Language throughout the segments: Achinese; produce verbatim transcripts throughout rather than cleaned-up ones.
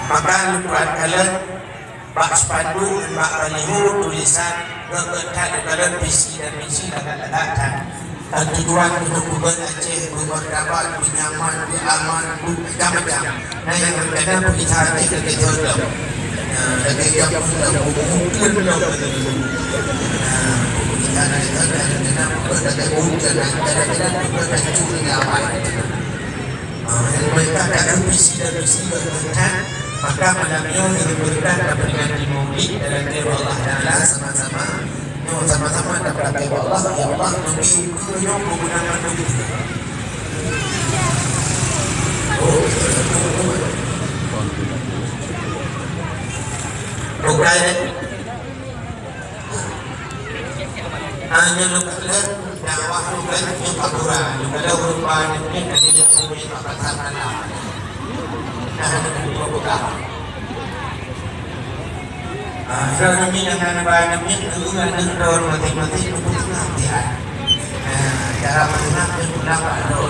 Maka lôn peukalon bak spanduk ngon bak baliho tulisan gét-gét that lôn kalon visi dan misi lagak-lagak that. Dan tujuan untuk peubuet Aceh beumartabat, beunyaman, beuaman, beu-, macam-macam. Nah, nyang rencana peugisa Aceh lagèe nyoe lom. Nah, lagèe nyoe lom, mungkin lom. Nah, peugisa Aceh lagèe nyoe, rencana peubuet lagèe nyoe, rencana peubuet lagèe nyoe. Ah, nyang mereka ka visi dan misi maka malam nyoe nyang beureukat taperingati Maulid dan lakèe bak Allah Taala sama-sama. Nyoe sama-sama tapeulakèe bak Allah, ya Allah, neubi ukeue nyoe keubeunangan Nabi. Oh, bukan. Hanya lôn kalon dakwah lôn kalon nyang ka gura, lôn kalon ureueng ba nyan lagèe jak ubé bak pasar malam. Nah, lôn peugah. Ah, droeneuh nyan nyang hana ba nyan, keu aneuk droe maséng-maséng lôn peugah tiat. Nah, cara peugah lôn peugah bak droe.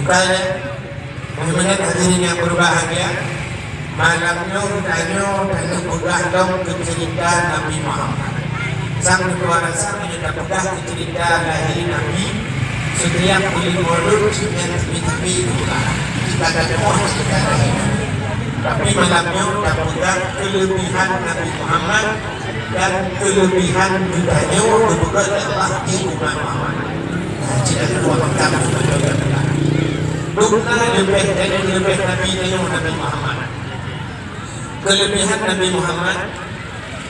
Bukan, eh? Hadirin yang berbahagia, malam nyoe tanyoe tanyoe peugah lom keu cerita Nabi Muhammad. Sang dua rasa hanya tapeugah keu cerita lahé Nabi, setiap buleuen Maulud nyan tapi-tapi peugah. Kita tak ada cerita lahé Nabi. Tapi malam nyoe tapeugah kelebihan Nabi Muhammad dan kelebihan geutanyoe geupeugah Allah di umat Muhammad. Nah, cina kedua macam. Dum na leubeh dari leubeh Nabi tanyoe Nabi Muhammad. Kelebihan Nabi Muhammad,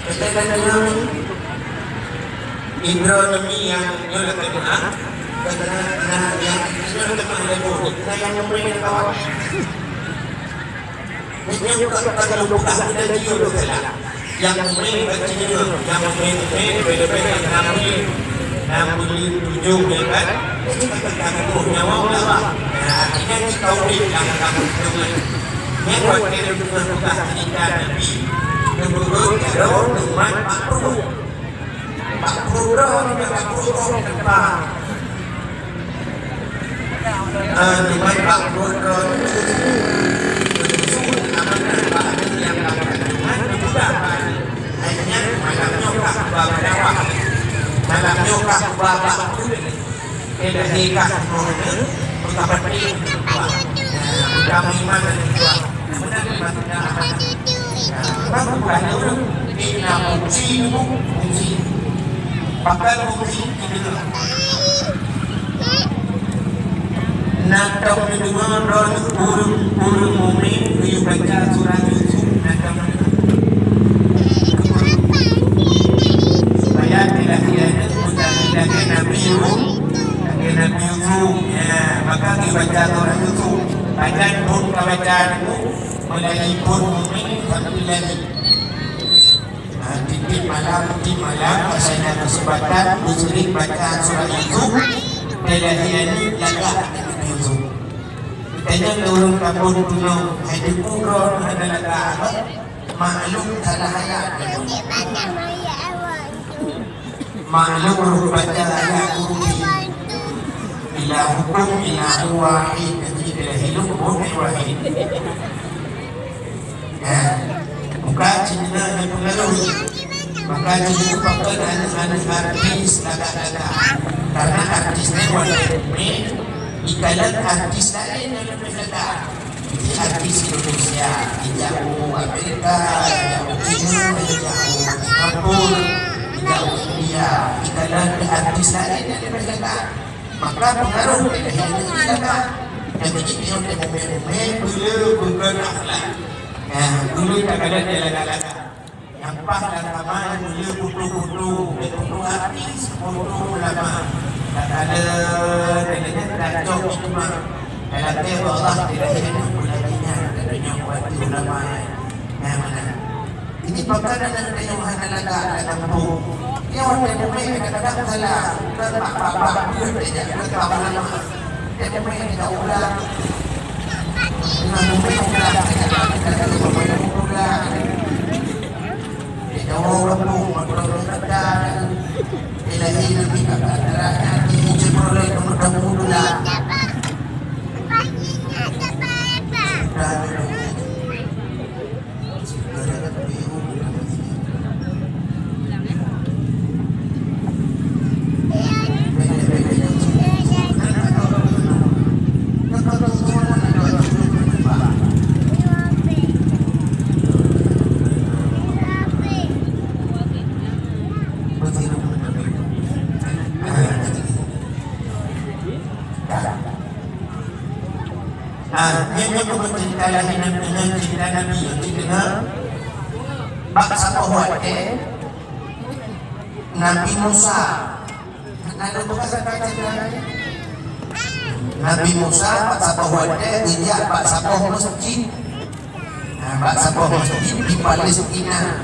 kata-kata nyoe, indra nami nyang nyoe lakèe doa, kata-kata nyang nyoe lakèe doa, kita yang memberi kawan. Nyoe ka, ka lôn peugah keu tanyoe lôn peugah. Nyang meu'én bak tanyoe, nyang meu'én, meu'én, leubeh-leubeh nyang na buleuen, na buleuen tujoh meu'én kan. Jadi ka teuka tujoh nyawa ulama. Nah, artinya kita udép dalam kampung teungoh. Nyan watèe lôn peugah cerita Nabi, lôn peugah jaroe teuma bak pruet. Bak pruet droe, bak pruet droe teumpat. Ah, teuma bak pruet droe, amanah bak nyang bak kandungan, dipeugah bak. Hai nyan, malam nyoe kah ba bak dakwah. Malam nyoe kah ba bak pruet. Keu lahé kah keunoe, meukapat pih. Nah, bukan iman dan jual. Benar ni maksudnya amanah. Nah, bukan ureueng, inna fungsi, fungsi. Bahkan fungsi kita. Na tom neudeungoe droeneuh ureueng-ureueng mukmin geuyue baca surah Yusuf, na tom neudeungoe. Supaya tidak, tidak, tidak, tidak Nabi Yusuf. Lagèe Nabi Yusuf, ya, maka dibaca Quran Yusuf. Baca pun kabaca tu, mulai pun mukmin sampai lagi. Nah, tiep-tiep malam, tiep malam, masa ada kesempatan, beuseuring baca surah Yusuf, dan lagi lagak Nabi Yusuf. Tanya ureueng kampung Tunong, hai Teungku, droe hana lagak apa? Maklum salah ayat. Maklum huruf baca ayat kursi. Ilahukum ilahun wahid. Jadi, bila hidup, bukan wahid. Ya. Bukan cina yang pengaruh. Maka cina pakai anak-anak artis lagak-lagak. Karena artisnya wajib. Di dalam artis lain yang lebih lagak. Jadi, Artis Indonesia, ijak u Amerika, ijak u Cina, ijak u Singapura, ijak u India, ikanan artis laén nyang leubeh galak. Maka pengaruh dari ilmu agama. Jadi, kita yang mumi-mumi, bela bukan akhlak. Nah, dulu tak ada dia lagak-lagak. Nyang paih lam kama, bela foto-foto, foto artis, foto ulama. Tak ada, tak ada, tak cok itu mah. Dalam dia Allah tidak ada pun lagi nya, tak ada nyawa ulama. Nah, mana? Ini pakaian anak tayong hana lagak lam gampông. Dia orang tayong kadang-kadang salah. Bukan bak-bak dia saja, bukan bak ulama. Tayong tidak ulang. Dengan mungkin ulang, tidak ulang. Dia orang gampông, orang kata. Dia lahir lebih kat darat, nanti dia boleh kamu-kamu ulang. Dan Ah, nyan, nyan keuh cerita laén nyan, cerita Nabi, cerita bak saboh watèe Nabi Musa. Nah, ada bekas cerita Nabi Musa bak saboh watèe geujak bak saboh masjid. Nah, bak saboh masjid di Palestina.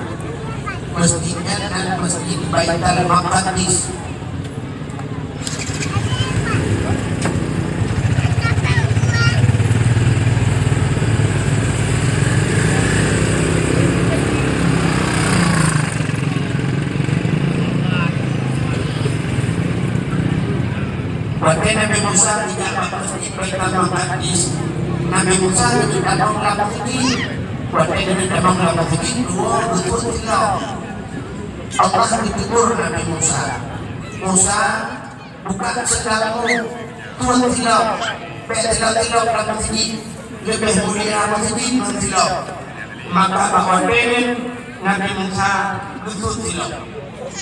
Masjid nyan nan Masjid Baitul Maqdis. Watèe Nabi Musa geujak bak Baitul Maqdis, Nabi Musa geujak tamong lam masjid. Watèe geujak tamong lam masjid, dua beutôi silop. Allah geutegur Nabi Musa. Musa, bukan seulamu tueng silop, bèk silop-silop lam masjid. Leubeh mulia masjid ngon silop. Maka bak watèe nyan Nabi Musa geusut silop.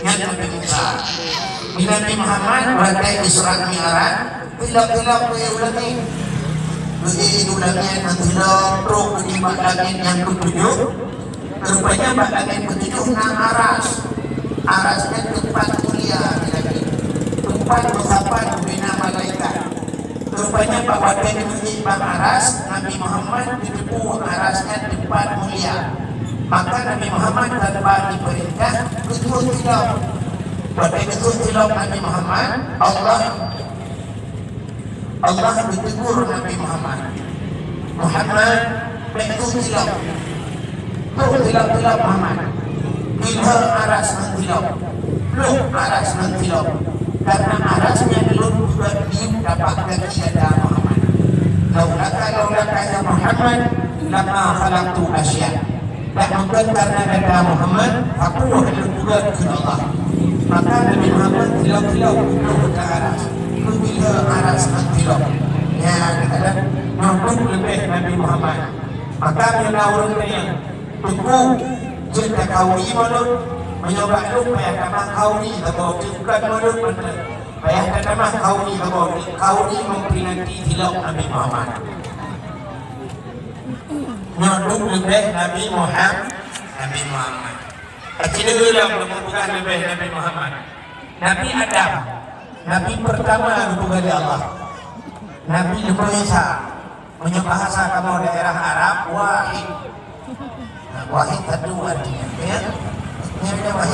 Nyan Nabi Musa. Di Nabi Muhammad watèe Isra Mi'raj, silop-silop keu ulèe. Keu ulèe ngon silop trok keu bak langèt nyang keutujoh. Rupanya bak langèt keutujoh na aras. Aras nyan teumpat mulia di langèt. Teumpat meusapat bubena malaikat. Rupanya bak watèe geujak bak aras, Nabi Muhammad geuteupeue aras nyan teumpat mulia. Maka Nabi Muhammad tanpa dipeurintah geusut silop. Watèe geusut silop Nabi Muhammad, Allah Allah geutegur Nabi Muhammad, "Muhammad, bèk sut silop. Sut silop-silop, Muhammad. Piléh aras ngon silop. Ploh aras ngon silop. Karena aras nyan lôn peugöt diyueb tapak gaki gata, Muhammad. Laulaka, laulaka, ya Muhammad, lama khalaqtul asya." Dak mungken karena gata Muhammad, aku hana peugöt keu Allah. Maka Nabi Muhammad silop-silop geuploh u aras. Geupiléh aras ngon silop. Nyan kadang nyoe leubeh Nabi Muhammad. Maka meunyoe ureueng tanyong, "Teungku, jeuet takhauri mulod?" Meunyoe bak lôn payah tamah khauri saboh teuk, bukon mulod mantong. Payah tamah khauri saboh teuk, khauri memperingati silop Nabi Muhammad. Nyoe dum leubeh Nabi Muham-, Nabi Muhammad. Aci deungoe lom, lôn peugah leubeh Nabi Muhammad. Nabi Adam, Nabi pertama geupeugah lé Allah. Nabi Nuh Isa, meunyoe bahasa kamoe daerah Arab, wahid. Nah, wahid satu artinya, ya. Nyan wahid.